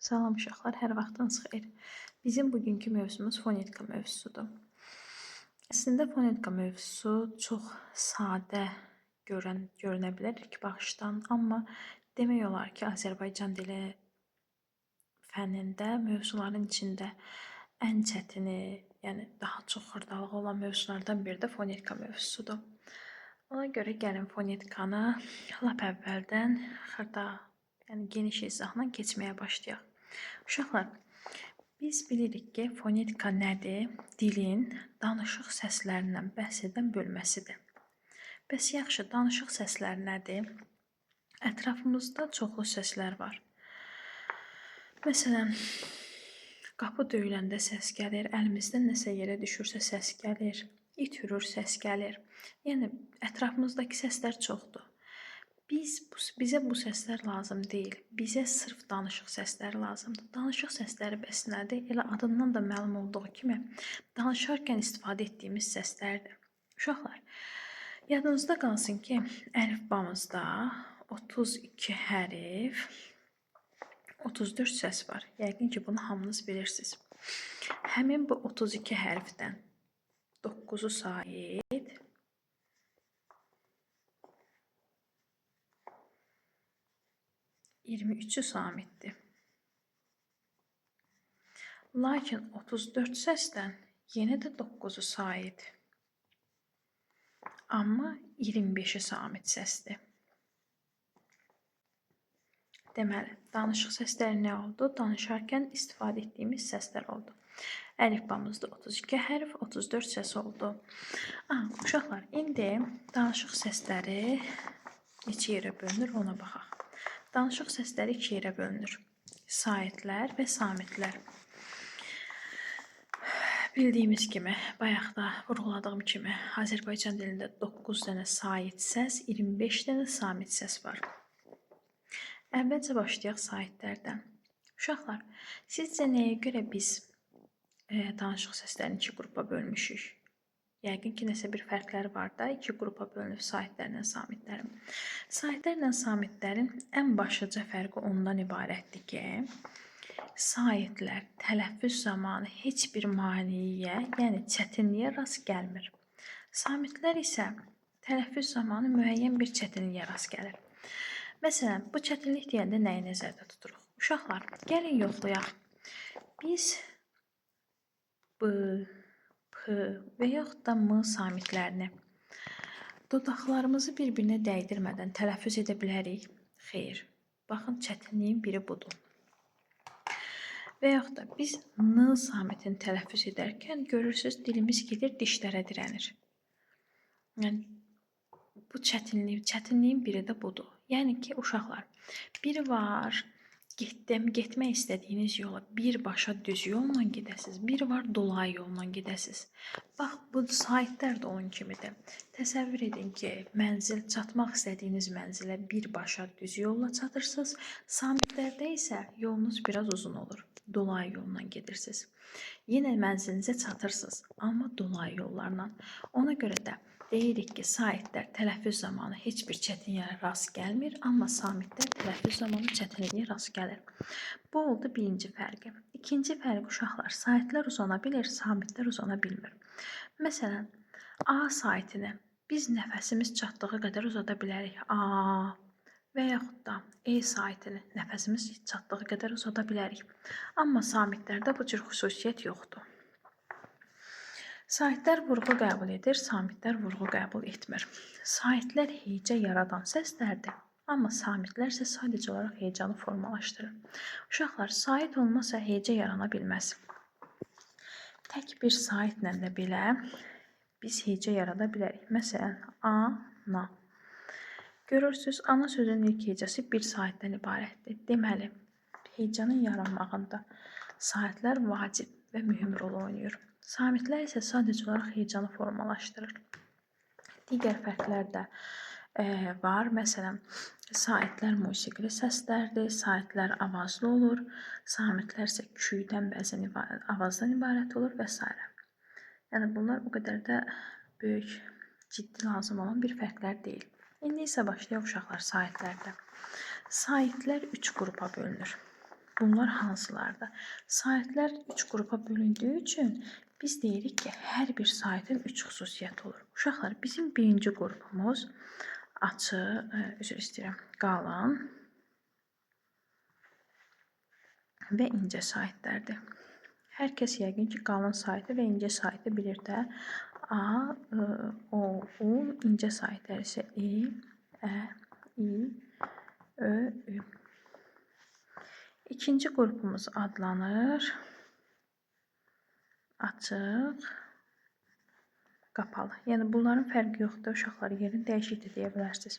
Salam uşaqlar, hər vaxtınız xeyir. Bizim bugünkü mövzumuz fonetika mövzusudur. Əslində fonetika mövzusu çox sadə görünə bilər ilk baxışdan, amma demək olar ki, Azərbaycan dili fənnində mövzuların içində ən çətini, yəni daha çox xırdalığı olan mövzulardan biri də fonetika mövzusudur. Ona görə gəlin fonetikanı lap əvvəldən xırda, yəni geniş izahla keçməyə başlayaq. Uşaqlar, biz bilirik ki, fonetika nədir? Dilin danışıq səslərindən bəhs edən bölməsidir. Bəs yaxşı, danışıq səsləri nədir? Ətrafımızda çoxlu səslər var. Məsələn, qapı döyüləndə səs gəlir, əlimizdən nəsə yerə düşürsə səs gəlir, it hürür səs gəlir. Yəni ətrafımızdakı səslər çoxdur. Bizə bu səslər lazım deyil. Bizə sırf danışıq səsləri lazımdır. Danışıq səsləri bəs nədir? Elə adından da məlum olduğu kimi danışarkən istifadə etdiyimiz səslərdir. Uşaqlar, yadınızda qalsın ki, əlifbamızda 32 hərf, 34 səs var. Yəqin ki, bunu hamınız bilirsiniz. Həmin bu 32 hərfdən 9-u sait, 23-ü samitdir. Lakin 34 səsdən yenə də 9-u sait. Amma 25-i samit səsdir. Deməli, danışıq səsləri nə oldu? Danışarkən istifadə etdiyimiz səslər oldu. Əlifbamızda 32 hərf, 34 səs oldu. Aha, uşaqlar, indi danışıq səsləri neçə yerə bölünür ona baxaq. Danışıq səsləri iki yerə bölünür. Saitlər və samitlər. Bildiyimiz kimi, bayaq da vurğuladığım kimi, Azərbaycan dilində 9 dənə sait səs, 25 dənə samit səs var. Əvvəlcə başlayaq saitlərdən. Uşaqlar, sizcə nəyə görə biz danışıq səslərini iki qrupa bölmüşük? Yəqin ki, nəsə bir fərqləri var da, iki qrupa bölünüb saitlərlə samitlərin. Saitlərlə samitlərin ən başlıca fərqi ondan ibarətdir ki, saitlər tələffüz zamanı heç bir maneəyə, yəni çətinliyə rast gəlmir. Samitlər isə tələffüz zamanı müəyyən bir çətinliyə rast gəlir. Məsələn, bu çətinlik deyəndə nəyi nəzərdə tuturuq? Uşaqlar, gəlin yoxlayaq. Biz B, P və yaxud da M samitlərini dodaqlarımızı bir-birinə dəydirmədən tələffüz edə bilərik? Xeyr. Baxın, çətinliyin biri budur. Və yaxud da biz N samitini tələffüz edərkən görürsünüz, dilimiz gedir dişlərə dirənir. Yəni bu çətinliyin biri də budur. Yəni ki, uşaqlar, biri var, getmək istədiyiniz yola birbaşa düz yolla gedəsiniz, biri var dolayı yolla gedəsiniz. Bax, bu saitlər də onun kimidir. Təsəvvür edin ki, çatmaq istədiyiniz mənzilə birbaşa düz yolla çatırsınız. Samitlərdə isə yolunuz biraz uzun olur. Dolayı yolla gedirsiniz. Yenə mənzilinizə çatırsınız, amma dolayı yollarla. Ona görə də deyirik ki, saitlər tələffüz zamanı heç bir çətinliyə rast gəlmir, amma samitlər tələffüz zamanı çətinliyə rast gəlir. Bu oldu birinci fərqi. İkinci fərqi uşaqlar, saitlər uzana bilir, samitlər uzana bilmir. Məsələn, A saitini biz nəfəsimiz çatdığı qədər uzada bilərik. A və yaxud da E saitini nəfəsimiz çatdığı qədər uzada bilərik. Amma samitlərdə bu cür xüsusiyyət yoxdur. Saitlər vurğu qəbul edir, samitlər vurğu qəbul etmir. Saitlər hecə yaradan səslərdir, amma samitlər isə sadəcə olaraq hecanı formalaşdırır. Uşaqlar, sait olmasa hecə yarana bilməz. Tək bir saitlə də belə biz hecə yarada bilərik. Məsələn, A, na. Görürsünüz, ana sözünün ilk hecəsi bir saitdən ibarətdir. Deməli, hecanın yaranmağında saitlər vacib və mühüm rol oynayır. Samitlər isə sadəcə olaraq hecanı formalaşdırır. Digər fərqlər də var. Məsələn, saitlər musiqili səslərdir, saitlər avazlı olur, samitlər isə küydən, bəzən avazdan ibarət olur və s. Yəni, bunlar o qədər də böyük, ciddi lazım olan bir fərqlər deyil. İndi isə başlayaq uşaqlar saitlərdə. Saitlər 3 qrupa bölünür. Bunlar hansılardır? Saitlər 3 qrupa bölündüyü üçün biz deyirik ki, hər bir saitin 3 xüsusiyyəti olur. Uşaqlar, bizim birinci qrupumuz açıq, üzr istəyirəm, qalın və incə saitlərdir. Hər kəs yəqin ki, qalın saiti və incə saiti bilir də. A, I, O, U, incə saitlər isə E, Ə, İ, Ö, Ü. İkinci qrupumuz adlanır açıq, qapalı. Yəni bunların fərqi yoxdur. Uşaqlar, yerini dəyişik də deyə bilərsiniz.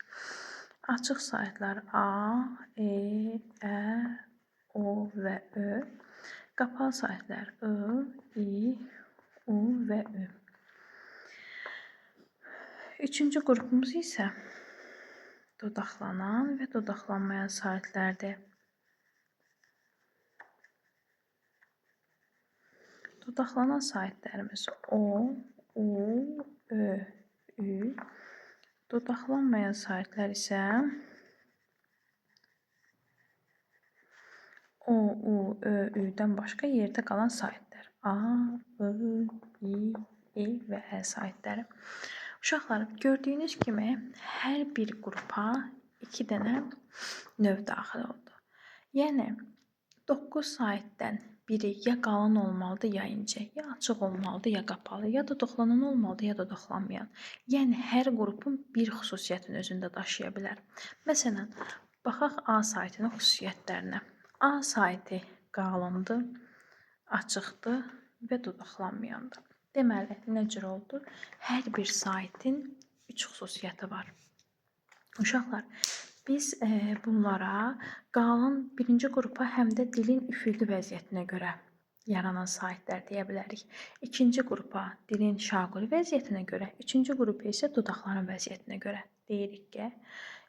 Açıq saitlər A, E, Ə, O və Ö. Qapalı saitlər I, İ, U və Ü. Üçüncü qrupumuz isə dodaqlanan və dodaqlanmayan saitlərdir. Dodaqlanan saitlərimiz O, U, Ö, Ü. Dodaqlanmayan saitlər isə O, U, Ö, Ü-dən başqa yerdə qalan saitlər. A, I, İ, E və Ə saitləri. Uşaqlar, gördüyünüz kimi hər bir qrupa 2 dənə növ daxil oldu. Yəni 9 saitdən biri ya qalın olmalıdır, ya incə, ya açıq olmalıdır, ya qapalı, ya dodaqlanan olmalıdır, ya dodaqlanmayan. Yəni hər qrupun bir xüsusiyyətini özündə daşıya bilər. Məsələn, baxaq A saitinin xüsusiyyətlərinə. A saiti qalındır, açıqdır və dodaqlanmayandır. Deməli, nə cür oldu? Hər bir saitin 3 xüsusiyyəti var. Uşaqlar, biz bunlara qalın birinci qrupa həm də dilin üfüqi vəziyyətinə görə yaranan saitlər deyə bilərik. İkinci qrupa dilin şaquli vəziyyətinə görə, üçüncü qrupa isə dodaqların vəziyyətinə görə deyirik ki,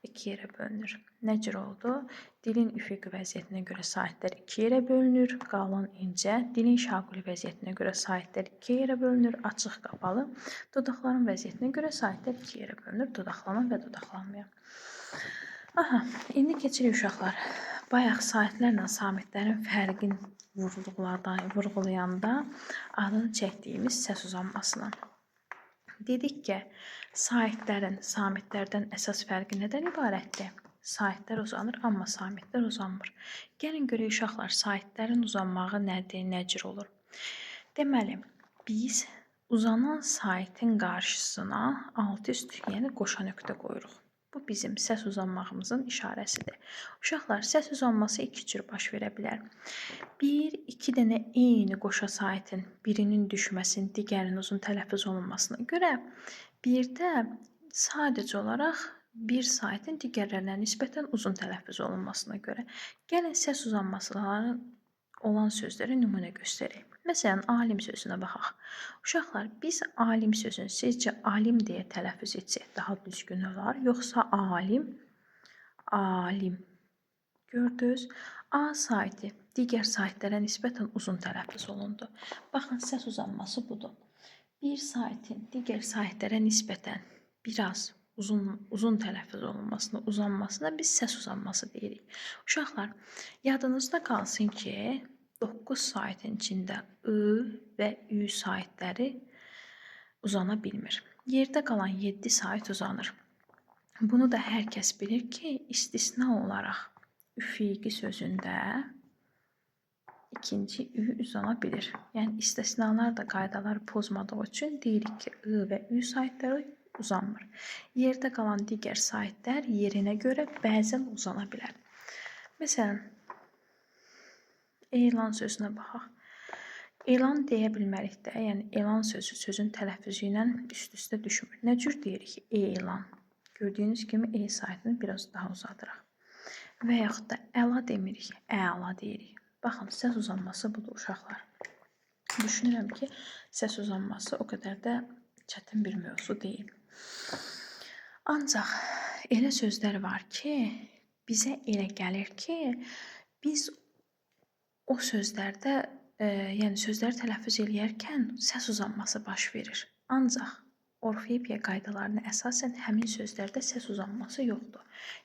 iki yerə bölünür. Nə cür oldu? Dilin üfüqi vəziyyətinə görə saitlər iki yerə bölünür, qalın, incə. Dilin şaquli vəziyyətinə görə saitlər iki yerə bölünür, açıq, qapalı. Dodaqların vəziyyətinə görə saitlər iki yerə bölünür, dodaqlanan və dodaqlanmayan. Aha, indi keçirik uşaqlar. Bayaq saitlərlə samitlərin fərqini vurğulayanda adını çəkdiyimiz səs uzanmasına. Dedik ki, saitlərin samitlərdən əsas fərqi nədən ibarətdir? Saitlər uzanır, amma samitlər uzanmır. Gəlin görək uşaqlar, saitlərin uzanmağı nədir, nə cür olur? Deməli, biz uzanan saitin qarşısına alt üst, yəni qoşa nöqtə qoyuruq. Bu bizim səs uzanmağımızın işarəsidir. Uşaqlar, səs uzanması iki cür baş verə bilər. Bir, iki dənə eyni qoşa saitin birinin düşməsinin, digərinin uzun tələffüz olunmasına görə, bir də sadəcə olaraq bir saitin digərlərinə nisbətən uzun tələffüz olunmasına görə. Gəlin səs uzanmasıların olan sözlərə nümunə göstərək. Məsələn, alim sözünə baxaq. Uşaqlar, biz alim sözünü sizcə alim deyə tələffüz etsək daha düzgün olar, yoxsa alim? Alim. Gördünüz? A saiti digər saitlərə nisbətən uzun tələffüz olundu. Baxın, səs uzanması budur. Bir saitin digər saitlərə nisbətən biraz uzun tələffüz olunmasına, uzanmasına biz səs uzanması deyirik. Uşaqlar, yadınızda qalsın ki, 9 saitin içində I və Ü saitləri uzana bilmir. Yerdə qalan 7 sait uzanır. Bunu da hər kəs bilir ki, istisna olaraq üfüqi sözündə ikinci Ü uzana bilir. Yəni istisnalar da qaydaları pozmadığı üçün deyirik ki, I və Ü saitləri uzanmır. Yerdə qalan digər saitlər yerinə görə bəzən uzana bilər. Məsələn, elan sözünə baxaq. Elan deyə bilmərik də, yəni elan sözü sözün tələffüzü ilə üst-üstə düşmür. Nə cür deyirik elan? Gördüyünüz kimi E saitini biraz daha uzadırıq. Və yaxud da əla demirik, əla deyirik. Baxın, səs uzanması budur uşaqlar. Düşünürəm ki, səs uzanması o qədər də çətin bir mövzu deyil. Ancaq elə sözlər var ki, bizə elə gəlir ki, biz o sözlərdə, yəni sözləri tələffüz eləyərkən səs uzanması baş verir. Ancaq orfoepiya qaydalarına əsasən həmin sözlərdə səs uzanması yoxdur.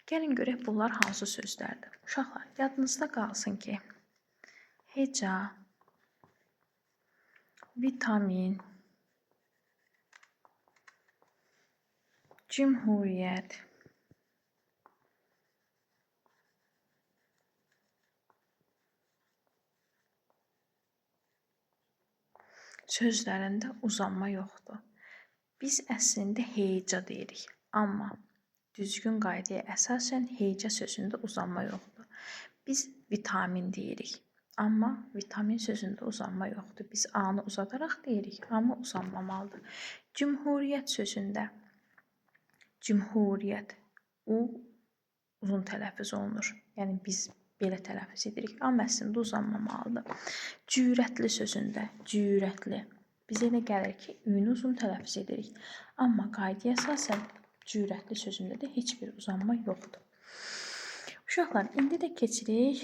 Gəlin görək bunlar hansı sözlərdir. Uşaqlar, yadınızda qalsın ki, Heca, vitamin, cümhuriyyət, sözlərində uzanma yoxdur. Biz əslində heca deyirik, amma düzgün qaydaya əsasən heca sözündə uzanma yoxdur. Biz vitamin deyirik, amma vitamin sözündə uzanma yoxdur. Biz A-nı uzadaraq deyirik, amma uzanmamalıdır. Cümhuriyyət sözündə cümhuriyyət U uzun tələffüz olunur. Yəni biz belə tələffüz edirik, amma əslində uzanmamalıdır. Cürətli sözündə cürətli bizə elə gəlir ki, ü-nü uzun tələffüz edirik. Amma qaydaya əsasən cürətli sözündə də heç bir uzanma yoxdur. Uşaqlar, indi də keçirik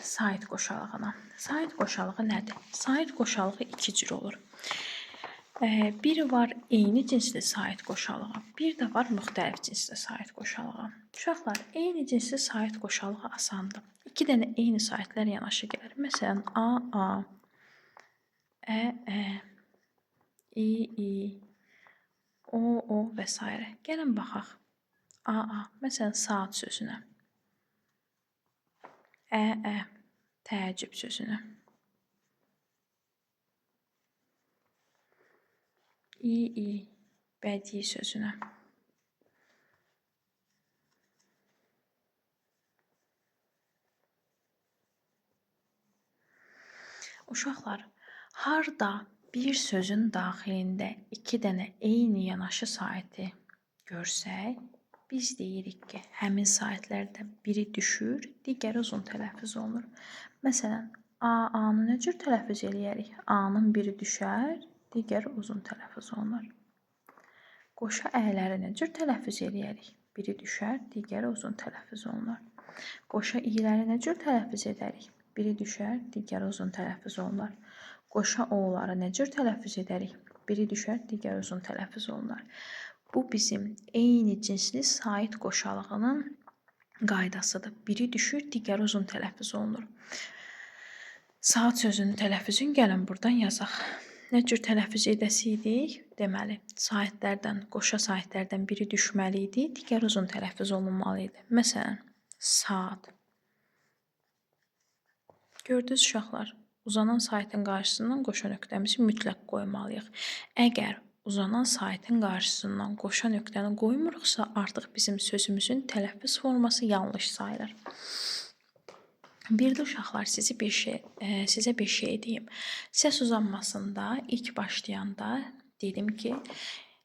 sait qoşalığına. Sait qoşalığı nədir? Sait qoşalığı iki cür olur. Biri var eyni cinsli sait qoşalığı, bir də var müxtəlif cinsli sait qoşalığı. Uşaqlar, eyni cinsli sait qoşalığı asandır. İki dənə eyni saitlər yanaşı gəlir. Məsələn, A, A, Ə, Ə, İ, İ, O, O və s. Gəlin baxaq. A, A, məsələn, saat sözünə. Ə, Ə, təəccüb sözünə. İ, İ, bədii sözünə. Uşaqlar, harda bir sözün daxilində iki dənə eyni yanaşı saiti görsək, biz deyirik ki, həmin saitlərdən biri düşür, digəri uzun tələffüz olunur. Məsələn, A, A-nı nə cür tələffüz eləyərik? A-nın biri düşər, digəri uzun tələffüz olunur. Qoşa ələri nə cür tələffüz eləyərik? Biri düşər, digəri uzun tələffüz olunur. Qoşa i'ləri nə cür tələffüz edərik? Biri düşər, digəri uzun tələffüz olunur. Qoşa o'ları nə cür tələffüz edərik? Biri düşər, digəri uzun tələffüz olunur. Bu bizim eyni cinsli sait qoşalığının qaydasıdır. Biri düşür, digəri uzun tələffüz olunur. Saat sözünün tələffüzünü gəlin buradan yazaq. Nə cür tələffüz edəsi idik? Deməli, saitlərdən, qoşa saitlərdən biri düşməli idi, digəri uzun tələffüz olunmalı idi. Məsələn, saat. Gördünüz uşaqlar, uzanan saitin qarşısından qoşa nöqtəmizi mütləq qoymalıyıq. Əgər uzanan saitin qarşısından qoşa nöqtəni qoymuruqsa, artıq bizim sözümüzün tələffüz forması yanlış sayılır. Bir də uşaqlar, sizə bir şey deyim. Səs uzanmasında ilk başlayanda dedim ki,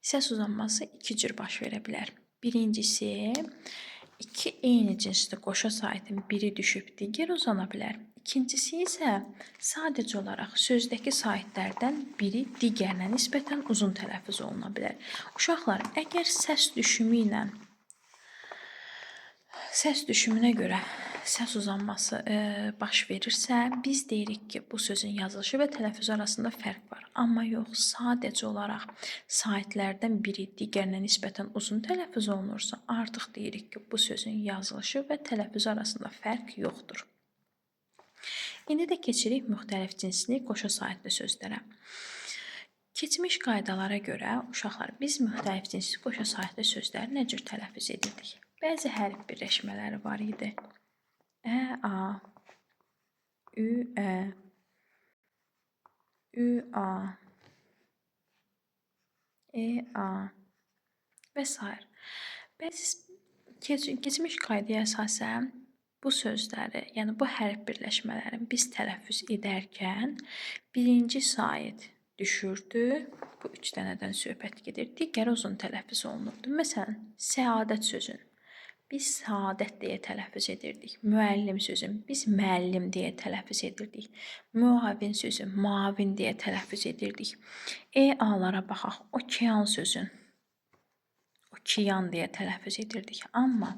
səs uzanması iki cür baş verə bilər. Birincisi, iki eyni cinsli qoşa saitin biri düşüb digəri uzana bilər. İkincisi isə sadəcə olaraq sözdəki saitlərdən biri digərinə nisbətən uzun tələffüz oluna bilər. Uşaqlar, əgər səs düşümü ilə səs düşümünə görə səs uzanması baş verirsə, biz deyirik ki, bu sözün yazılışı və tələffüzü arasında fərq var. Amma yox, sadəcə olaraq saitlərdən biri digərinə nisbətən uzun tələffüz olunursa, artıq deyirik ki, bu sözün yazılışı və tələffüzü arasında fərq yoxdur. İndi də keçirik müxtəlif cinsli qoşa saitli sözlərə. Keçmiş qaydalara görə uşaqlar, biz müxtəlif cinsli qoşa saitli sözləri nə cür tələffüz edirdik? Bəzi hərf birləşmələri var idi. Ə, A, Ü, Ə, Ü, A, E, A və s. Bəzi keçmiş qaydaya əsasən bu sözləri, yəni bu hərf birləşmələrini biz tələffüz edərkən birinci sait düşürdü. Bu üç dənədən söhbət gedir. Digəri uzun tələffüz olunurdu. Məsələn, səadət sözünü biz səadət deyə tələffüz edirdik. Müəllim sözünü biz müəllim deyə tələffüz edirdik. Müavin sözü mavin deyə tələffüz edirdik. E-A-lara baxaq. Okean sözünü okean deyə tələffüz edirdik. Amma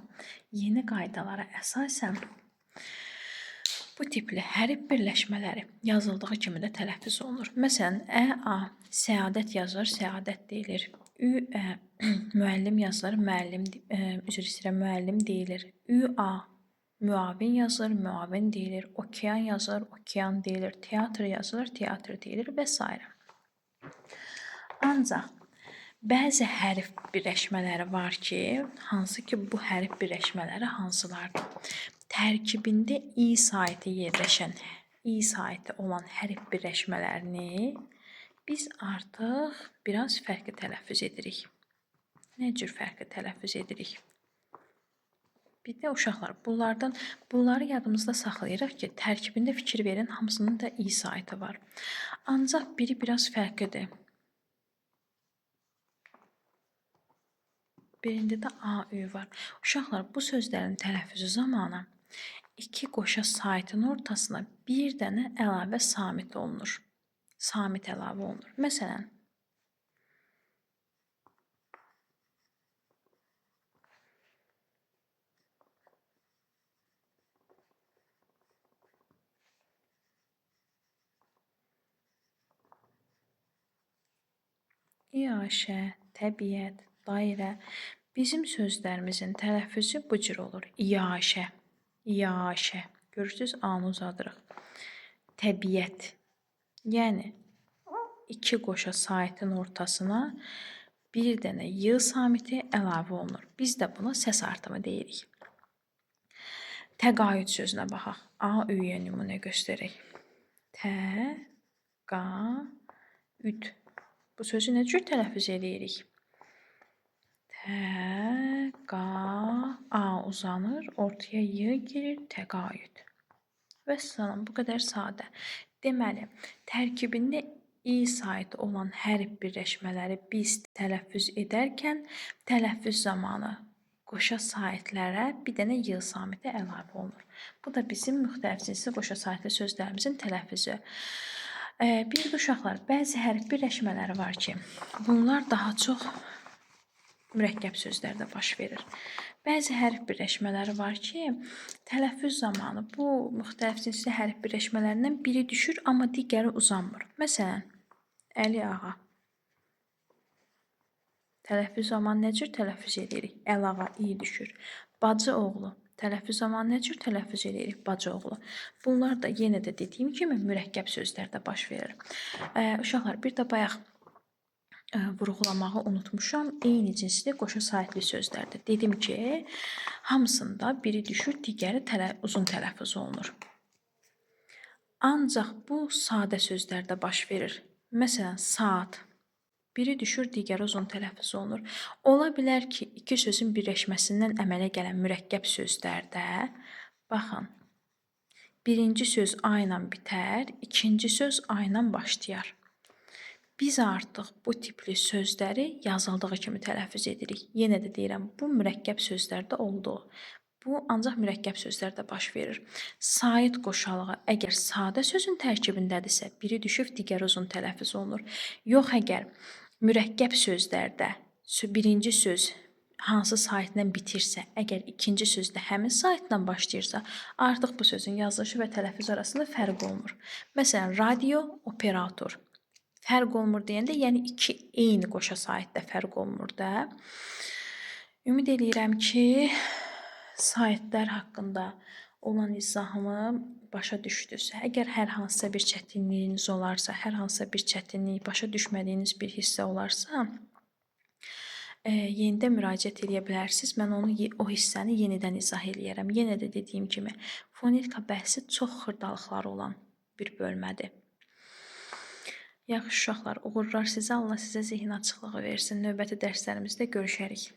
yeni qaydalara əsasən bu tipli hərf birləşmələri yazıldığı kimi də tələffüz olunur. Məsələn, Ə, A, səadət yazılır, səadət deyilir. Ü, Ə, müəllim yazılır, müəllim, üzr istəyirəm, müəllim deyilir. Ü, A, Müavin yazılır, müavin deyilir. Okean yazılır, okean deyilir. Teatr yazılır, teatr deyilir və s. Ancaq bəzi hərf birləşmələri var ki, hansı ki bu hərf birləşmələri hansılardır? Tərkibində i saiti yerləşən, i saiti olan hərf birləşmələrini biz artıq biraz fərqli tələffüz edirik. Nə cür fərqli tələffüz edirik? Bir də uşaqlar, bunları yadımızda saxlayırıq ki, tərkibində fikir verin, hamısının da i saiti var. Ancaq biri biraz fərqlidir. Birində də A, Ü var. Uşaqlar, bu sözlərin tələffüzü zamanı iki qoşa saitin ortasına bir dənə əlavə samit olunur. Samit əlavə olunur. Məsələn, iaşə, təbiət, dairə. Bizim sözlərimizin tələffüzü bu cür olur. İaşə, iaşə. Görürsünüz, A-nı uzadırıq. Təbiət. Yəni, iki qoşa saitin ortasına bir dənə y samiti əlavə olunur. Biz də buna səs artımı deyirik. Təqaüd sözünə baxaq. A, Ü-yə nümunə göstərək. Tə, qa, üd. Bu sözü nə cür tələffüz edirik? Tə, qa, A uzanır, ortaya y girir, təqaüd. Vəssalam, bu qədər sadə. Deməli, tərkibində i saiti olan hərf birləşmələri biz tələffüz edərkən, tələffüz zamanı qoşa saitlərə bir dənə y samiti əlavə olunur. Bu da bizim müxtəlif cinsli qoşa saitli sözlərimizin tələffüzü. Bir də uşaqlar, bəzi hərf birləşmələri var ki, bunlar daha çox mürəkkəb sözlərdə baş verir. Bəzi hərf birləşmələri var ki, tələffüz zamanı bu müxtəlif cinsli hərf birləşmələrindən biri düşür, amma digəri uzanmır. Məsələn, Əli ağa. Tələffüz zamanı nə cür tələffüz edirik? Əl ağa, i düşür. Bacı oğlu. Tələffüz zamanı nə cür tələffüz edirik? Bacı oğlu. Bunlar da yenə də dediyim kimi mürəkkəb sözlərdə baş verir. Uşaqlar, bir də bayaq vurğulamağı unutmuşam. Eyni cinsli qoşa saitli sözlərdə. Dedim ki, hamısında biri düşür, digəri uzun tələffüz olunur. Ancaq bu sadə sözlərdə baş verir. Məsələn, saat. Biri düşür, digəri uzun tələffüz olunur. Ola bilər ki, iki sözün birləşməsindən əmələ gələn mürəkkəb sözlərdə, baxın, birinci söz A ilə bitər, ikinci söz A ilə başlayar. Biz artıq bu tipli sözləri yazıldığı kimi tələffüz edirik. Yenə də deyirəm, bu mürəkkəb sözlərdə olduğu. Bu ancaq mürəkkəb sözlərdə baş verir. Sait qoşalığı əgər sadə sözün tərkibindədirsə, biri düşüb, digəri uzun tələffüz olunur. Yox, əgər mürəkkəb sözlərdə birinci söz hansı saitlə bitirsə, əgər ikinci sözdə həmin saitlə başlayırsa, artıq bu sözün yazılışı və tələffüz arasında fərq olmur. Məsələn, radio, operator. Fərq olmur deyəndə, yəni iki eyni qoşa saitdə fərq olmur da. Ümid eləyirəm ki, saitlər haqqında olan izahımı başa düşdünüz. Əgər hər hansısa bir çətinliyiniz olarsa, hər hansısa bir çətinlik, başa düşmədiyiniz bir hissə olarsa, yenidən müraciət eləyə bilərsiniz. Mən onu o hissəni yenidən izah eləyərəm. Yenə də dediyim kimi, fonetika bəhsi çox xırdalıqları olan bir bölmədir. Yaxşı uşaqlar, uğurlar sizə, Allah sizə zehin açıqlığı versin. Növbəti dərslərimizdə görüşərik.